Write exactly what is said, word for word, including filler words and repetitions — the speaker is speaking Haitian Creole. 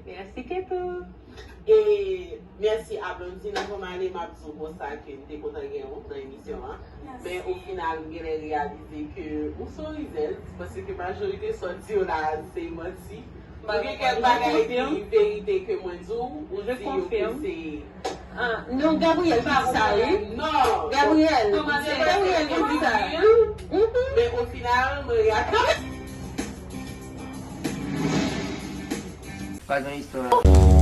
Mèsi Ketou. E mèsi a Blondine. Anvan m ale, m ap di w konsa ke m te kontan gen w nan emisyon an. Men o final, m genlè reyalize ke ou se yon rizèz, paske majorite sa w di yo la, se manti. Ou gen kèk bagay ki verite ke mwen di w, ou di yo ke se Ah, non, Gabriel ki di sa, wi. Non. Gabriel, se Gabriel ki di sa. Men o final, mwen reyalize. Pa gen istwa.